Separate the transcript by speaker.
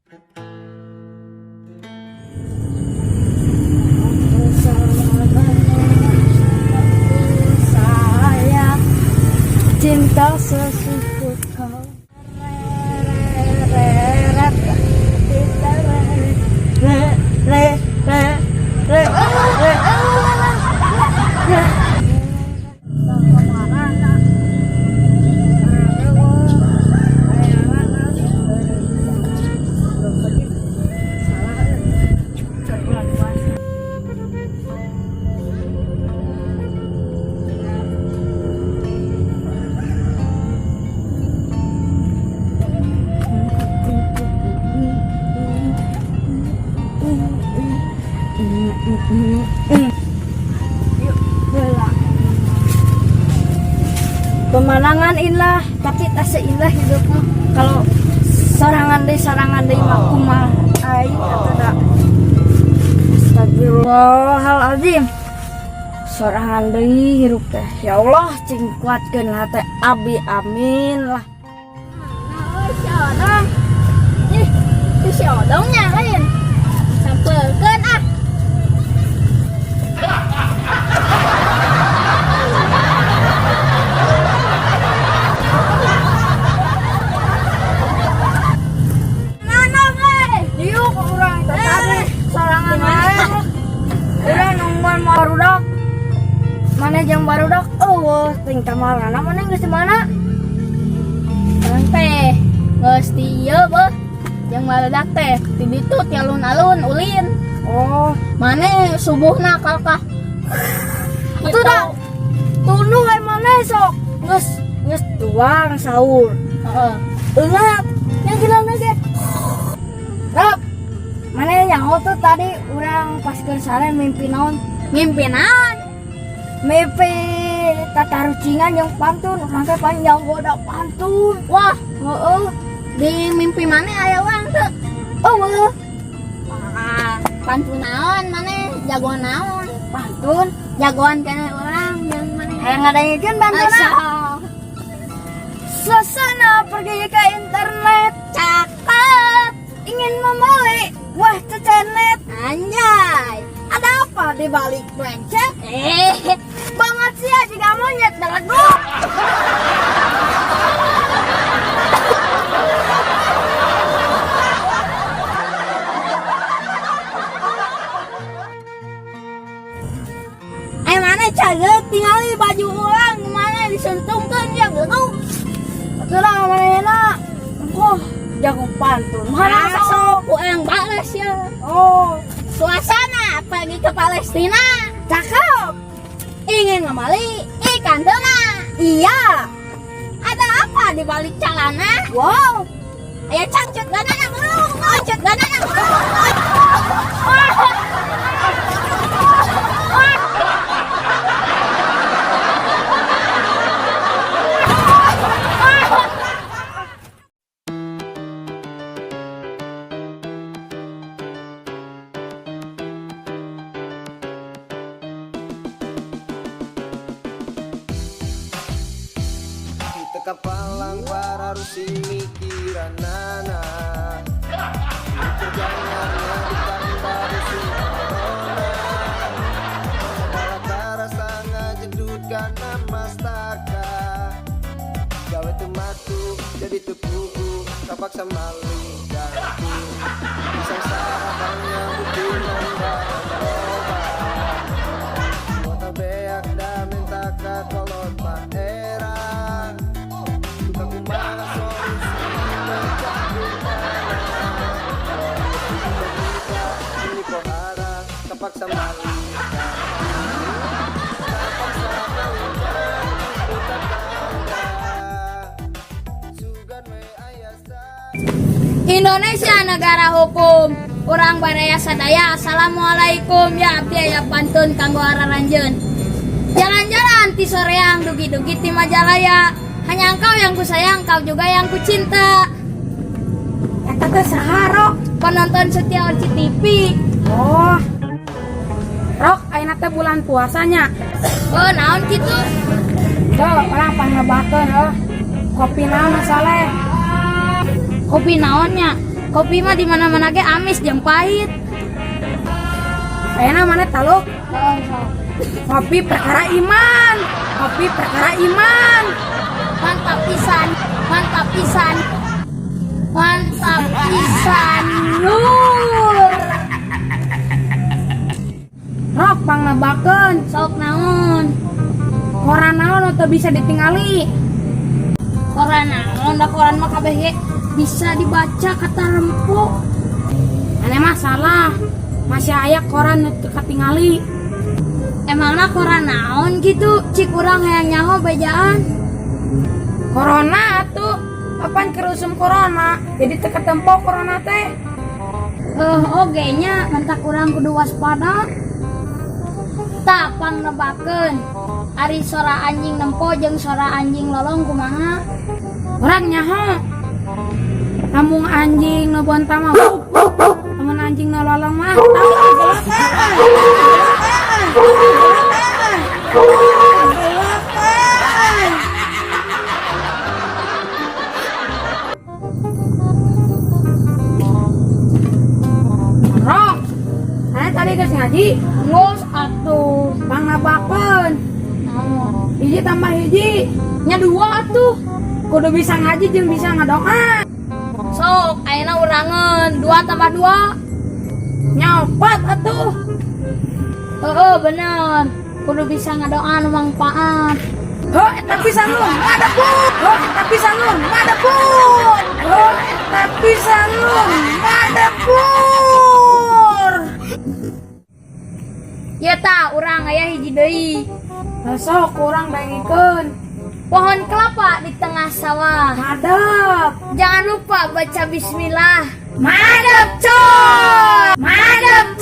Speaker 1: Saya cinta sesungguh kau. Re, re, re, re, re, re, re, re. Yuk, bola. Pemandangan indah, tapi tak seindah hidupmu. Kalau sorangan deui mah kumaha aing atuh da. Astagfirullahaladzim. Sorangan deui hirup teh. Ya Allah, cing kuatkeun lah teh abi, amin lah.
Speaker 2: Nah, si Odong. Ih, itu si Odongnya lain. Sampelkeun ah.
Speaker 1: Nanam eh. Diuk urang teh tadi sorangan wae. Urang nungguan barudak. Mana jeung barudak? Eueuh, ting kamarana mana geus di mana?
Speaker 2: Urang teh geus di ieu beuh. Jeung barudak teh di ditu ti alun-alun ulin.
Speaker 1: Oh,
Speaker 2: Mane subuhna kalkah.
Speaker 1: Itu dah. Tunduh we mana sok. Geus geus tuang sahur.
Speaker 2: Heeh.
Speaker 1: Eungap, yang gila ge. Rap. Mana nyaho tuh tadi urang pas keur sare mimpi naon?
Speaker 2: Mimpi naon?
Speaker 1: Mimpi tatarucingan yang pantun, urang teh panjang goda pantun.
Speaker 2: Wah,
Speaker 1: Heeh.
Speaker 2: di mimpi mane aya urang teu?
Speaker 1: Eueuh,
Speaker 2: Wah, pantun naon mane? Jagoan naon?
Speaker 1: Pantun.
Speaker 2: Jagoan kana urang jeung mane?
Speaker 1: Hayang ngadangukeun pantun.
Speaker 2: Asa.
Speaker 1: Suasana pergi ke internet,
Speaker 2: Cakep.
Speaker 1: Ingin membeli wah cecenet.
Speaker 2: Anjay.
Speaker 1: Ada apa di balik plecet?
Speaker 2: Eh,
Speaker 1: Banget sih ya jika monyet beleguk.
Speaker 2: Eh, mana caget tingali baju urang mana disentungkeun ya geus.
Speaker 1: Sudah mana Wah, jago pantun. Mana sok?
Speaker 2: Sok ku yang bales ya.
Speaker 1: Oh,
Speaker 2: Suasana pergi ke Palestina,
Speaker 1: cakep.
Speaker 2: Ingin membeli ikan tuna.
Speaker 1: Iya.
Speaker 2: Ada apa di balik celana?
Speaker 1: Wow.
Speaker 2: Ayo cangcut banana, cangcut banana.
Speaker 3: Teka palang para rusi mikiranana. Jangan ditambah corona. Segala karasa ngajedut kana mastaka. Gawe teu matu jadi teu puguh. Kapaksa maling jangku. Sangsara pangabutunan barang loba. Kuota beak da menta ka kolot mah era. Duka kumaha solusi pecah kumaha. Ini pohara kapaksa maling jangku. Kapaksa maling jangku tetangga. Sugan we aya sa
Speaker 2: Indonesia negara hukum. Urang baraya sadaya. Assalamualaikum ya, abdi aya pantun kanggo araranjeun. Jalan-jalan ti soreang dugi-dugi ti Majalaya. Hanya engkau yang ku sayang, kau juga yang ku cinta.
Speaker 1: Eta teh saha, Rok?
Speaker 2: Penonton setia Orci TV.
Speaker 1: Oh,
Speaker 4: Rok, ayeuna teh bulan puasanya.
Speaker 2: Oh, naon kitu?
Speaker 4: Tuh, urang pangnebakeun heuh. Kopi naon nu saleh?
Speaker 2: Kopi naonnya? Kopi mah di mana-mana ge amis jeung pahit.
Speaker 4: Ayeuna maneh taluk?
Speaker 2: Oh, sok.
Speaker 4: Kopi perkara iman. Kopi perkara iman.
Speaker 2: Mantap pisan, mantap pisan. Mantap pisan, Lur.
Speaker 4: Rok, pangnebakeun.
Speaker 2: Sok, naon?
Speaker 4: Koran naon nu teu bisa ditingali?
Speaker 2: Koran naon? Da koran mah kabeh ge bisa dibaca, katempo.
Speaker 4: Maneh mah salah. Masih aya koran nu teu katingali.
Speaker 2: Emangna koran naon gitu? Cik, urang hayang nyaho, bejaan.
Speaker 4: Corona atuh. Apaan keur usum corona? Jadi teu katempo corona teh.
Speaker 2: Eh, oge nya, matak urang kudu waspada. Tah, pangnebakeun. Ari sora anjing nempo jeung sora anjing lolong kumaha?
Speaker 4: Urang nyaho. Lamun anjing nu bonta mah wup, wup, wup. Lamun anjing nu lolong mah tahu gelakan. Gelakan. Gelakan. Rok. Saya tadi geus ngaji.
Speaker 2: Ngos atuh.
Speaker 4: Pangnebakeun.
Speaker 2: Naon?
Speaker 4: Hiji tambah hiji.
Speaker 2: Nya dua atuh.
Speaker 4: Kudu bisa ngaji jeung bisa ngadoa.
Speaker 2: Sok, ayeuna urangeun. Dua tambah dua.
Speaker 4: Nya opat atuh.
Speaker 2: Heeh, bener. Kudu bisa ngadoa nu mangpaat.
Speaker 4: Ho, eta pisan lu, madepur. Ho, eta pisan lu, madepur. Ho, eta pisan lu, madepur.
Speaker 2: Ya tah, urang aya hiji deui.
Speaker 4: Sok, urang dengikeun.
Speaker 2: Pohon kelapa di tengah sawah.
Speaker 4: Madep.
Speaker 2: Jangan lupa baca bismillah.
Speaker 4: Madep, coy. Madep.